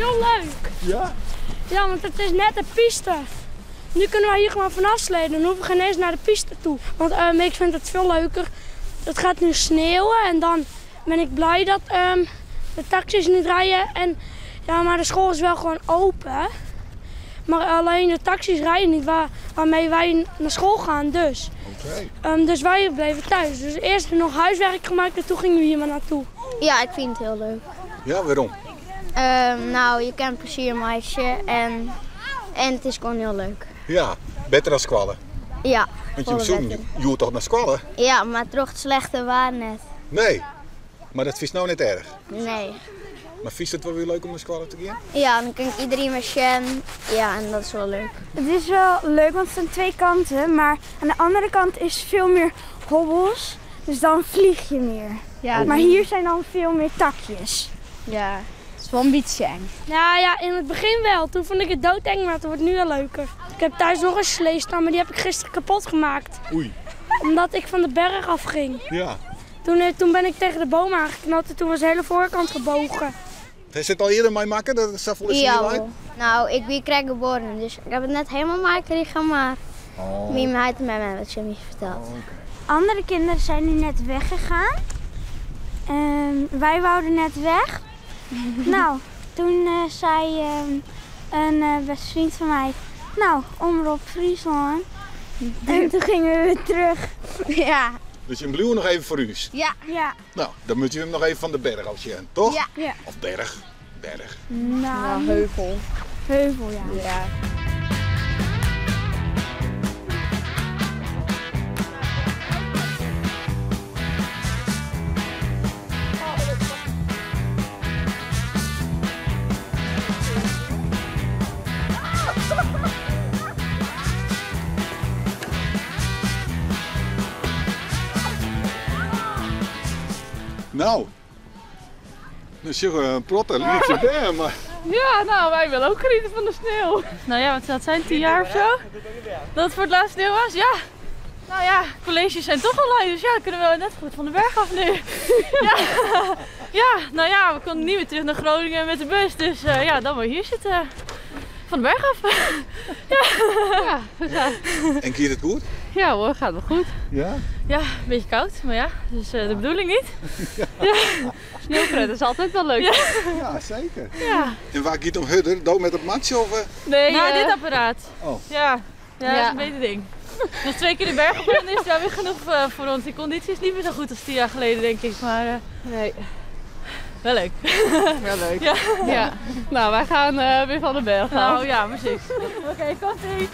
heel leuk. Ja? Ja, want het is net de piste. Nu kunnen wij hier gewoon vanaf sleden. Dan hoeven we geen eens naar de piste toe. Want ik vind het veel leuker. Het gaat nu sneeuwen en dan ben ik blij dat de taxi's niet rijden. En, ja, maar de school is wel gewoon open. Maar alleen de taxi's rijden niet waarmee wij naar school gaan dus. Dus wij bleven thuis. Dus eerst nog huiswerk gemaakt en toen gingen we hier maar naartoe. Ja, ik vind het heel leuk. Ja, waarom? Nou, je kan plezier maken en het is gewoon heel leuk. Ja, beter dan squallen. Ja, Want je volle zoekt beter. je hoort toch naar squallen? Ja, maar toch het slechte waar net. Nee, maar dat is nou net erg. Nee. Maar vies het wel weer leuk om naar squallen te gaan? Ja, dan kan ik iedereen weer zien. Ja, en dat is wel leuk. Het is wel leuk, want het zijn twee kanten. Maar aan de andere kant is veel meer hobbels. Dus dan vlieg je meer. Ja, maar hier zijn dan veel meer takjes. Ja, het is wel een beetje eng. Nou ja, in het begin wel. Toen vond ik het doodeng, maar het wordt nu wel leuker. Ik heb thuis nog een slee staan, maar die heb ik gisteren kapot gemaakt. Oei. Omdat ik van de berg afging. Ja. Toen ben ik tegen de boom aangeknald en toen was de hele voorkant gebogen. Is het al eerder mijn makker dat het zoveel is Ja, in je hoor. Nou, ik ben krek geboren, dus ik heb het net helemaal meegekregen, maar mijn meid en mijn mama wat ze me verteld. Andere kinderen zijn nu net weggegaan. Wij wouden net weg. Nou, toen zei een beste vriend van mij, nou, Omrop Friesland. En toen gingen we weer terug. Ja. Dus je blijft nog even voor u? Ja. Ja. Nou, dan moet je hem nog even van de berg af zien, toch? Ja. Ja. Of berg. Berg. Nou, Nou, heuvel. Heuvel, ja. Ja. Nou, dan zullen we een protte liedje bij, maar... Ja, nou, wij willen ook genieten van de sneeuw. Nou ja, wat zou het zijn, 10 jaar of zo? Dat het voor het laatst sneeuw was, ja. Nou ja, colleges zijn toch online, dus ja, kunnen we net goed van de berg af nu. Ja, ja, nou ja, we konden niet meer terug naar Groningen met de bus, dus ja, dan maar hier zitten. Van de berg af. Ja. Ja, we zijn. En keert het goed? Ja hoor, gaat wel goed. Ja? Ja, een beetje koud, maar ja, dat is de bedoeling niet. Ja. Ja. Sneeuwpret is altijd wel leuk. Ja. Ja, zeker. Ja. En waar gaat het om hudder? Dood met het matje of? Nee, nou, dit apparaat. Oh. Ja. Ja, dat is Ja. een beter ding. Nog 2 keer de berg op en dan is het wel weer genoeg voor ons. Die conditie is niet meer zo goed als 10 jaar geleden, denk ik. Maar Nee. wel leuk. Wel leuk. Ja. Ja. Nou, wij gaan weer van de berg af. Nou ja, precies. Oké, komt-ie.